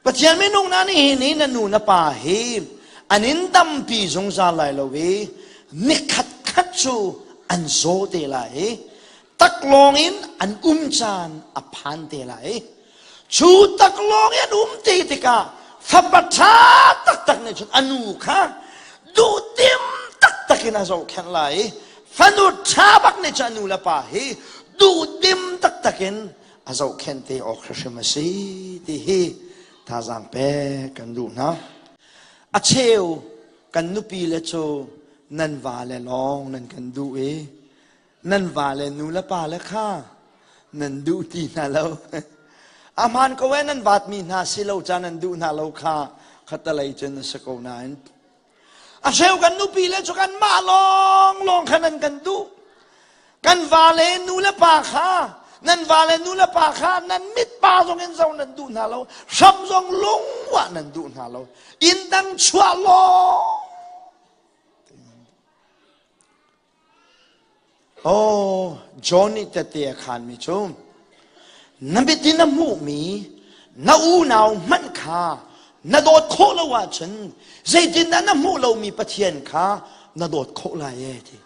Pathian minung na nih hi na nu na pa hi an in dampi zungzal lai lo i nikhat khat cu an zaw te lai i taklawng in an um caan a phan te lai. Cu taklawng in an um te tikah fapa ṭha taktak nih cun a nu kha duhdim taktak in a zohkhenh lai i fanu ṭha bak nih cun a nu le pa hi duhdim taktak in a zohkhenh te awk hrimhrim a si ti hi thazaang pek kan duh hna. A cheu kan nupi le cu nan vale lawng nan kan duh i nan vale nu le pa le kha nan duh ti hna lo. A hmaan ko ee nan vaatmi hna si lo ca nan duh hna lo kha khatalei cun a si ko nain a hreu kan nupi le cu kan mah lawng lawng kha nan kan duh. Kan vale nu le pa kha nan vale nu le pa kha nan mit pa zong in zo nan duh hna lo hram zong lungwah nan duh hna lo inn dang chuah lawng Oh, John nih tette a khaanmi cu na mit in na hmuhmi na unau hmanh kha na dawt khawh lo ahcun zeitindah na hmuh lomi Pathian kha na dawt khawh lai e ti.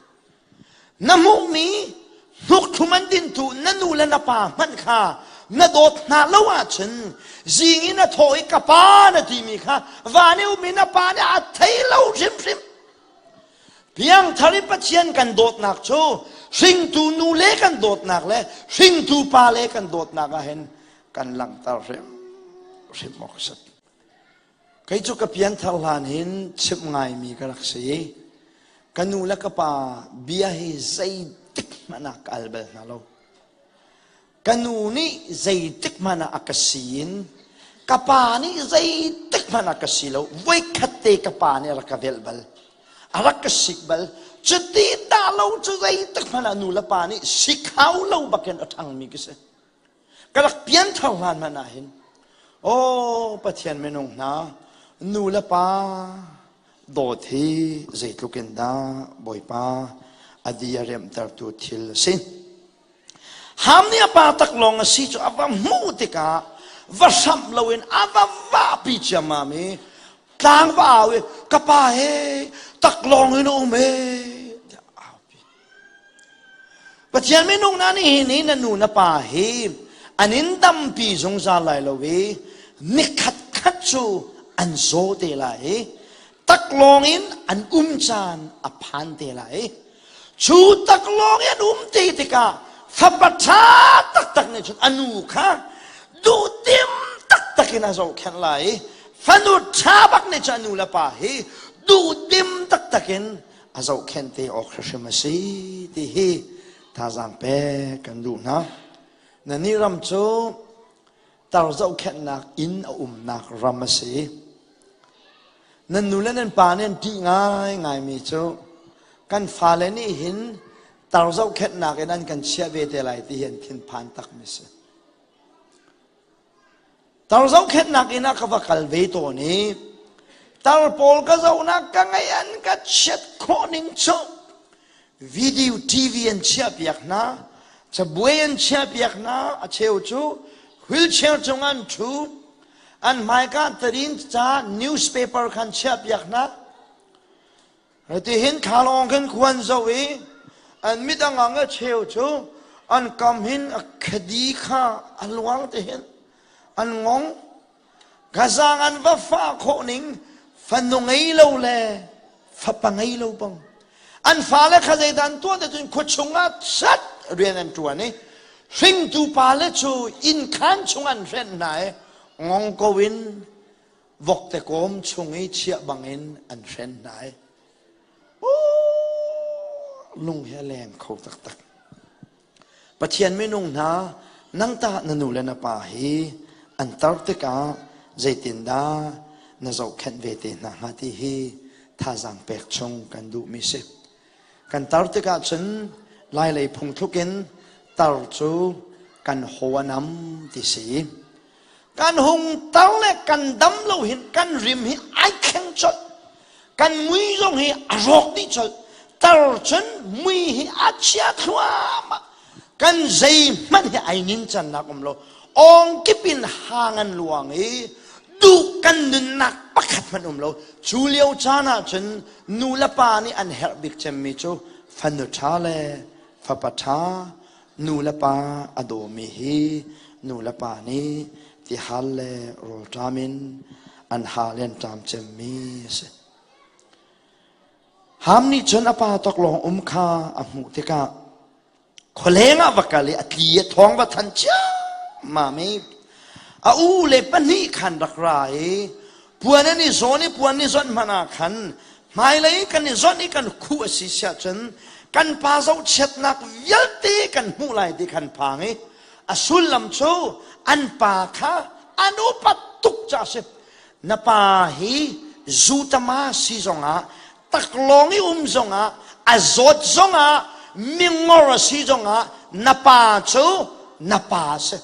Na hmuhmi hnukthlum an dintu na nu le na pa hmanh kha na dawt hna lo ahcun zing in a thawh i ka pa na timi kha van i ummi na pa nih a thei lo hrimhrim. Piangthar i Pathian kan dawtnak cu hringtu nu le kan dawtnak le hringtu pa le kan dawtnak ah hin kan langhter hrim hrim awk a si. Kei cu ka pianthar hlan hin chimh ngaimi ka rak si. Ka nu le ka pa bia hi zeitik hmanh ah ka al bal hna lo. Ka nu nih zeitik hmanh ah a ka si in ka pa nih zeitik hmanh ah ka si lo. Voikhat te ka pa nih a rak ka velh bal. A rak ka sik bal. Cuti dah lo cu zeitik hmanh ah nu le pa nih sik hau lo bakin a ṭhangmi ka si. Ka rak pianthar hlan hmanh ah hin aw Pathian minung hna nu le pa dawt hi zeitluk in dah Bawipa a di a remtertu thil a si. Ham nih a pa taklawng a si cu a va hmuh tikah va hramh loin a va vahpi ciammam i tlang va au i ka pa he taklawng in a um e tiah a aupi. Pathian minung na nih hin hi na nu na pa hi an in dampi zungzal lai lo i nikhat khat cu an zaw te lai i taklawng in an um caan a phan te lai. Cu taklawng i an um ti tikah fapa ṭha taktak nih cun a nu kha duhdim taktak in a zohkhenh lai i fanu ṭha bak nih cun a nu le pa hi duhdim taktak in a zohkhenh te awk hrimhrim a si ti hi thazaang pek kan duh hna. Na nih ram cu tar zohkhenhnak inn a umnak ram a si. Nan nu le nan pa nih an ṭih ngaingaimi cu kan fale nih hin tar zohkhenhnak in an kan chiah ve te lai ti hi an thinphan takmi si. Tar zohkhenhnak inn ah ka va kal ve tawn i tar pawl ka zohnak ka ngaih an ka chiat khawh ning cu video TV an chiahpiak hna cabuai an chiahpiak hna a cheu cu wheelchair cung an ṭhu an hmaika tarin ca newspaper khan chiahpiak hna Hitihin thlalawng khin khuan zoh i an mit a ngang a cheu cu an kam hin a khadi kha a luang te hin an ngong Gazang an va fah khawh ning fanu ngei lo le fapa ngei lo bang an fale kha zeidah an tuah te cun khua chungah sat rian an ṭuan i hringtu pale cu inn khaan chung an hrenh hna i ngong ko in vokte kawm chung i chiah bangin an hren hna i lung hi a leng kho taktak Pathian minung hna nang tah na nu le na pa hi an tar tikah zeitindah na zohkhenh ve te hna hnga ti hi thazaang pek chung kan duhmi si kan tar tikah cun lailei phungthluk in tar cu kan haw a nam ti si Kan hung tar le kan dam lo hin kan rim hi ai thleng colh. Kan mui zong hi a rawk dih colh. Tar cun mui hi a chia thluahmah. Kan zeihmanh hi ai nin cannak um lo. Awng kip in hang an luang i Duh kan nunnak pakhat hmanh um lo. Cu lio caan ah cun nu le pa nih an herh bik cemmi cu fanu ṭha le fapa ṭha, nu le pa a dawmi hi nu le pa nih tihal le rawlṭam in an hal i an ṭam cemmi a si. Ham nih cun a pa taklawng um kha a hmuh tikah khualeng ah va kal i a tli a thawng va than ciammam i a u le pahnih khan rak ra i puan an i zawn i puan i zawnh hmanh ah khan hmailei kan i zawnh i kan khuh a si siah cun kan pa zohchiatnak vialte kan hmuh lai ti khan phang i a sullam cu an pa kha an upat tuk ca a si. Na pa hi zutama si zongah taklawng i um zongah a zawt zongah mingor a si zongah na pa cu na pa a si.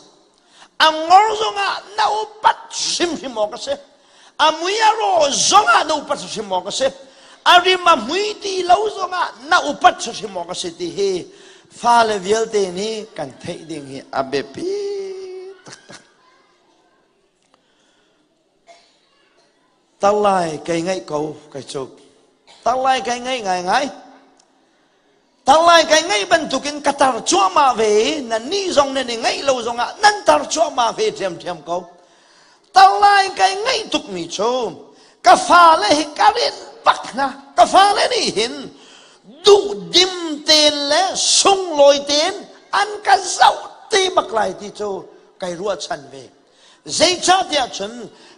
A ngor zongah na upat hrimhrim awk a si. A mui a raw zongah na upat hrimhrim awk a si. A rim a hmui ti lo zongah na upat hrimhrim awk a si ti hi fale vialte nih kan theih ding hi a biapi taktak. Tarlai kei ngaih ko kai cu. Tarlai kai ngaih ngaingai. Tarlai kai ngaih bantukin ka tar cuahmah ve i nannih zong nan i ngaih lo zongah nan tar cuahmah ve ṭhiamṭhiam ko. Tarlai kai ngaih tukmi cu ka fale hi ka rinh bak hna. Ka fale nih hin duhdim tein le sunglawi tein an ka zoh te bak lai ti cu kai ruahchan ve. Zeicahtiah cun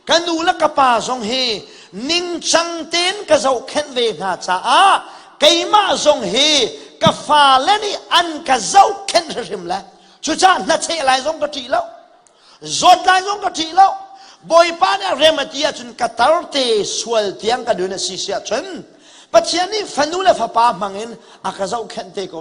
ka nu le ka pa zong hi ningcang tein ka zohkhenh ve hna caah keimah zong hi ka fale nih an ka zohkhenh hrimhrim le cucaah hnacheh lai zong ka ṭih lo zawt lai zong ka ṭih lo. Bawipa nih a rem a ti ahcun ka tar te sual tiang ka nun a si si ahcun Pathian nih fanu le fapa hmangin a ka zohkhenh te ko.